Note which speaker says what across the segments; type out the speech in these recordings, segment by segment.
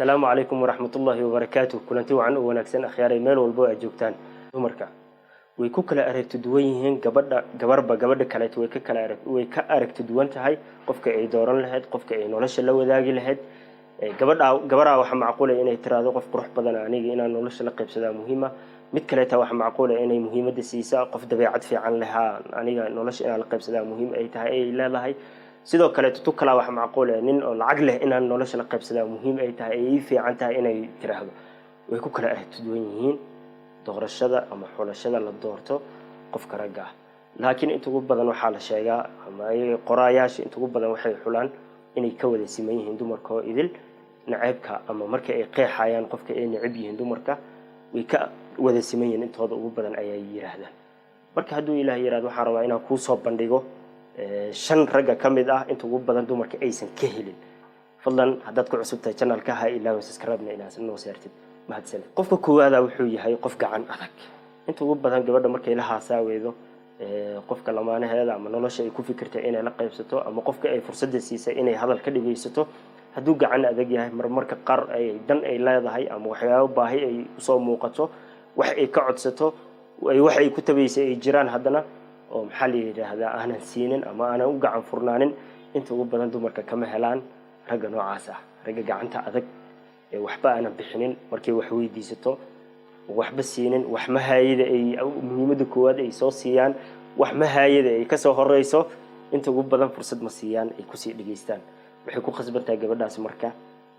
Speaker 1: Asalaamu calaykum waraxmatullaahi wabarakaatu. Kulanti wacan oo wanaagsan, akhyaaray, meel walbo aad joogtaan. Dumarka way ku kala aragti duwan yihiin. Gabadha gabarba gabadha kaleeto way ka aragti duwan tahay qofka ay dooran lahayd, qofka ay nolosha la wadaagi lahayd. Gabadha gabaraa waxaa macquula inay tiraahdo, "Qof qurux badan aniga inaan nolosha la qaybsadaa muhiima." Mid kaleeta waxaa macquula inay muhiimadda siisaa, "Qof dabeecad fiican lehaa aniga nolosha inaan la qaybsadaa muhiim ay tahay," ay leedahay. Sidoo kaleeto tu kalaa waxaa macquula, "Nin oo lacag leh inaan nolosha la qaybsadaa muhiim ay tahay, ay ii fiican tahay," inay tiraahdo. Way ku kala aragti duwan yihiin doorashada ama xulashada la doorto qofka ragga ah. Laakiin inta ugu badan waxaa la sheegaa ama ay qoraayaasha inta ugu badan waxay xulaan inay ka wada siman yihiin dumarka oo idil naceybka, ama marka ay qeexayaan qofka ay necab yihiin, dumarka way ka wada siman yihiin intooda ugu badan, ayay yiraahdaan. Marka hadduu Ilaah yirahdo, waxaan rabaa inaan kuusoo bandhigo shan ragga ka mid ah inta ugu badan dumarka aysan ka helin. Fadlan, haddaad ku cusub tahay channelka, ha ilaawin subscribe-na inaad noo saartid. Mahadsanid. Qofka koowaada wuxuu yahay qof gacan adag. Inta ugu badan gabadha markay la haasaaweydo qofka lamaanaheeda ama nolosha ay ku fikirtay inay la qaybsato, ama qofka ay fursadda siisay inay hadal ka dhagaysato, hadduu gacan adag yahay, marmarka qaar ay dan ay leedahay ama waxyaabo baahi ay usoo muuqato, wax ay ka codsato, wax ay ku tabaysay ay jiraan, haddana oo maxaa la yidhaahdaa, aanan siinin ama aanan u gacan furnaanin, inta ugu badan dumarka kama helaan ragga noocaas ah. Ragga gacanta adag ee waxba aanan bixinin markay wax weydiisato, waxba siinin, wax mahaayada ay muhiimadda koowaad ay soo siiyaan, wax mahaayada ay kasoo horeyso, inta ugu badan fursad ma siiyaan ay kusii dhegeystaan. Waxay ku khasban tahay gabadhaasi marka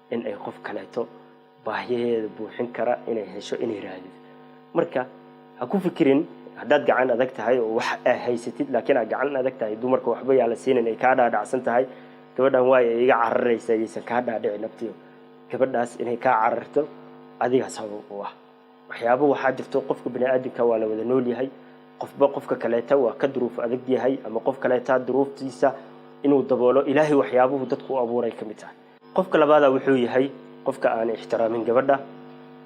Speaker 1: in ay qof kaleeto baahiyaheeda buuxin kara inay hesho, inay raadido. Marka ha ku fikirin haddaad gacan adag tahay oo wax aa haysatid, laakiin aad gacan adag tahay, dumarka waxba yaa la siinin ay kaa dhaadhacsan tahay, "Gabadhan waay ay iga cararaysa," yaysan kaa dhaadhici naftiyo. Gabadhaas inay kaa cararto adigaa sabab u ah. Waxyaaba waxaa jirto, qofka bani aadamka waa la wada nool yahay. Qofba qofka kaleeta waa ka duruuf adag yahay, ama qof kaleeta duruuftiisa inuu daboolo Ilaahay waxyaabuhu dadku u abuuray ka mid tahay. Qofka labaada wuxuu yahay qofka aan ixtiraamin gabadha,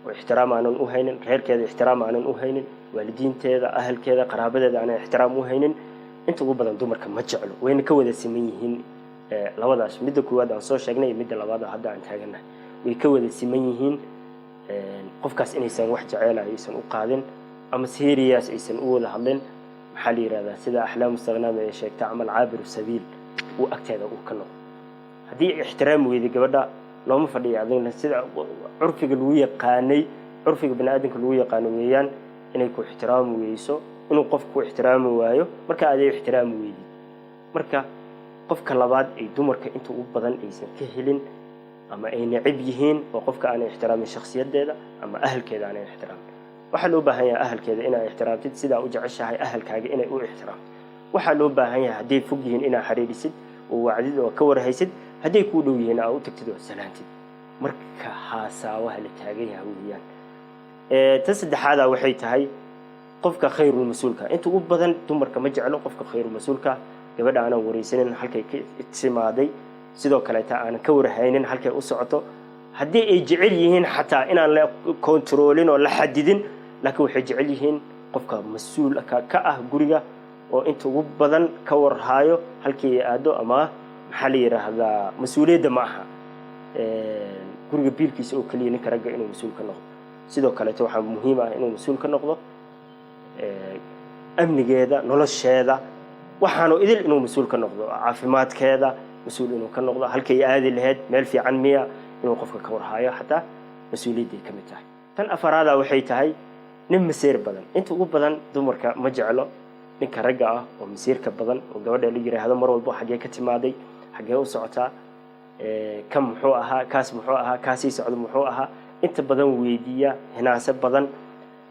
Speaker 1: oo ixtiraam aanan u haynin reerkeeda, ixtiraam aanan u haynin waalidiinteeda, ahalkeeda, qaraabadeeda aanan ixtiraam u haynin. Inta ugu badan dumarka ma jeclo. Wayna ka wada siman yihiin labadaas, midda koowaad aan soo sheegnay iyo midda labaad oo hadda aan taagannahay. Way ka wada siman yihiin qofkaas inaysan wax jeceelayo aysan u qaadin ama serious aysan u wada hadlin. Maxaa la yidhahdaa, sida Axlaam Mustaqnaami ay sheegta camal, caabiru sabiil uu agteeda uu ka noqdo. Haddii ixtiraam weyday gabadha, looma fadhiyo adigna. Sida curfiga lagu yaqaanay, curfiga bani aadamka lagu yaqaano weeyaan, inay ku ixtiraami weyso, inuu qof ku ixtiraami waayo marka aday ixtiraami weydid. Marka qofka labaad ay dumarka inta ugu badan aysan ka helin ama ay necib yihiin waa qofka aanay ixtiraamin shakhsiyadeeda ama ahalkeeda aanay ixtiraamin. Waxaa loo baahan yahay ahalkeeda inaa ixtiraamtid sidaa u jeceshahay ahalkaaga inay u ixtiraamto. Waxaa loo baahan yahay hadday fog yihiin inaa xiriirisid oo wacdid oo ka warhaysid, hadday kuu dhow yihiin aa u tagtid oo salaantid. Marka haasaawaha la taagan yahay weeyaan. Ta saddexaada waxay tahay qofka khayrul mas-uulka. Inta ugu badan dumarka ma jeclo qofka khayrul mas-uulka. Gabadha aanan wareysanin halkay ka timaaday, sidoo kaleeta aanan ka warhaynin halkay u socoto. Haddii ay jecel yihiin xataa inaan la kontaroolin oo la xadidin, laakiin waxay jecel yihiin qofka mas-uulka ka ah guriga oo inta ugu badan ka warhaayo halkii ay aado, ama maxaa la yidhaahdaa, mas-uuliyadda ma aha guriga biilkiisa oo keliya ninka ragga inuu mas-uul ka noqdo. Sidoo kaleeto waxaa muhiim ah inuu mas-uul ka noqdo amnigeeda, nolosheeda, waxaanu idil inuu mas-uul ka noqdo, caafimaadkeeda mas-uul inuu ka noqdo, halkay aadi lahayd, meel fiican miya, inuu qofka ka warhaayo xataa mas-uuliyadday ka mid tahay. Tan afaraada waxay tahay nin masiir badan. Inta ugu badan dumarka ma jeclo ninka ragga ah oo masiirka badan, oo gabadha la yiraahdo mar walbo, "Xaggee ka timaaday? Xaggee u socotaa? Kan muxuu ahaa? Kaas muxuu ahaa? Kaasii socdo muxuu ahaa?" Inta badan weydiiya, hinaase badan,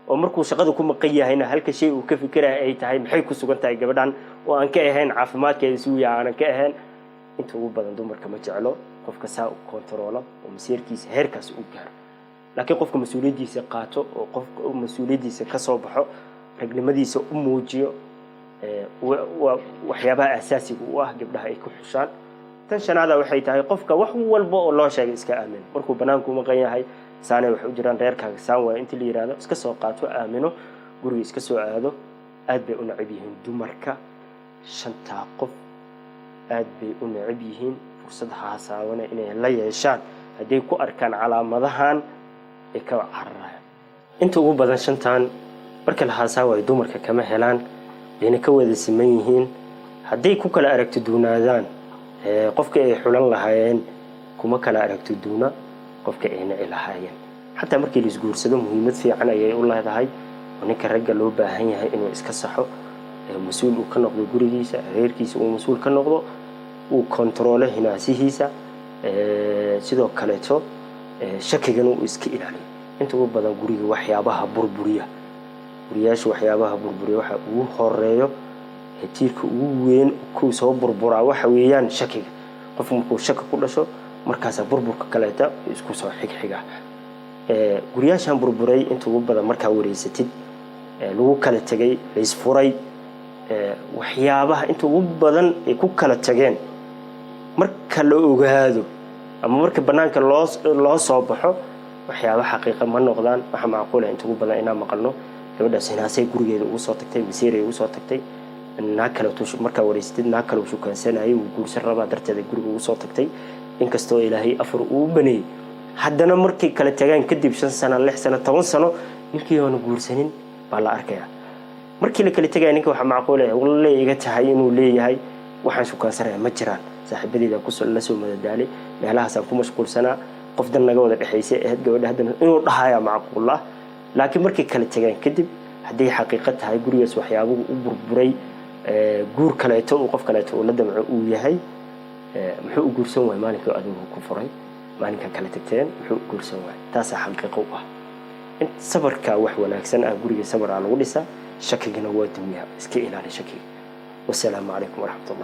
Speaker 1: oo markuu shaqada ku maqan yahayna halka shay uu ka fikiraya ay tahay maxay ku sugan tahay gabadhan, oo aan ka ahayn caafimaadkeeda suuya aanan ka ahayn. Inta ugu badan dumarka ma jeclo qofka saa u kontaroolo oo masiirkiisa heerkaas u gaaro. Laakiin qofka mas-uuliyaddiisa qaato oo qofka mas-uuliyaddiisa ka soo baxo, ragnimadiisa u muujiyo, waa waxyaabaha asaasiga u ah gabdhaha ay ku xushaan. Tan shanaada waxay tahay qofka wax walba oo loo sheegay iska aamino. Markuu banaanku maqan yahay, "Saanay waxay u jiraan reerkaaga, saan waaya," intii la yihahdo iska soo qaato, aamino, guriga iska soo aado. Aad bay u necab yihiin dumarka shantaa qof, aad bay u necab yihiin fursad haasaabana inay la yeeshaan. Hadday ku arkaan calaamadahan, ay ka cararayaan. Inta ugu badan shantan marka la haasaawayo dumarka kama helaan, wayna ka wada siman yihiin. Hadday ku kala aragti duunaadaan qofka ay xulan lahaayeen, kuma kala aragti duuna qofka ay nici lahaayeen. Xataa markii la isguursado, muhiimad fiican ayay u leedahay oo ninka ragga loo baahan yahay inuu iska saxo, mas-uul uu ka noqdo gurigiisa, reerkiisa uu mas-uul ka noqdo, uu kontaroolo hinaasihiisa, sidoo kaleeto shakigana uu iska ilaaliyo. Inta ugu badan guriga waxyaabaha burburiya, guriyaasha waxyaabaha burburiya, waxa ugu horeeyo, tiirka ugu weyn ku soo burburaa waxa weeyaan shakiga. Qofku markuu shaki ku dhasho, markaasaa burburka kaleeta isku soo xigxiga. Guryaashan burburay inta ugu badan markaa wareysatid, lagu kala tegay, laysfuray, waxyaabaha inta ugu badan ay ku kala tageen marka la ogaado ama marka banaanka loo soo baxo, waxyaaba xaqiiqa ma noqdaan. Waxa macquula inta ugu badan inaan maqalno gabadhaas hinaasay gurigeeda ugu soo tagtay, masiiray ugu soo tagtay, naag kale markaa wareysatid, naag kale uu shukaansanayay, wuu guursan rabaa darteeda guriga ugu soo tagtay. Inkastoo Ilaahay afar uu baneeyey, haddana markay kala tagaan kadib 5 sano, 6 sano, 10 sano, ninkii oona guursanin baa la arkayaa. Markii la kala tegaya ninka waxaa macquul ah, walle iga tahay, inuu leeyahay waxaan shukaansanaya ma jiraan, saaxiibadeeda kusoo la soo madadaalay, meelahaasaan ku mashquulsanaa, qof dan naga wada dhexaysay ahayd gabadha haddana, inuu dhahayaa macquul ah. Laakiin markay kala tagaan kadib, hadday xaqiiqo tahay gurigaas waxyaabuhu u burburay guur kaleeto uu qof kaleeto uu la damco uu yahay, muxuu u guursan waayay maalinkii adigu ku furay, maalinkaa kala tagteen muxuu u guursan waayay? Taasaa xaqiiqo u ah. Sabarka wax wanaagsan ah, guriga sabaraa lagu dhisaa, shakigana waa dumiyaa. Iska ilaali shakiga. Wasalaamu calaykum waraxmatullah.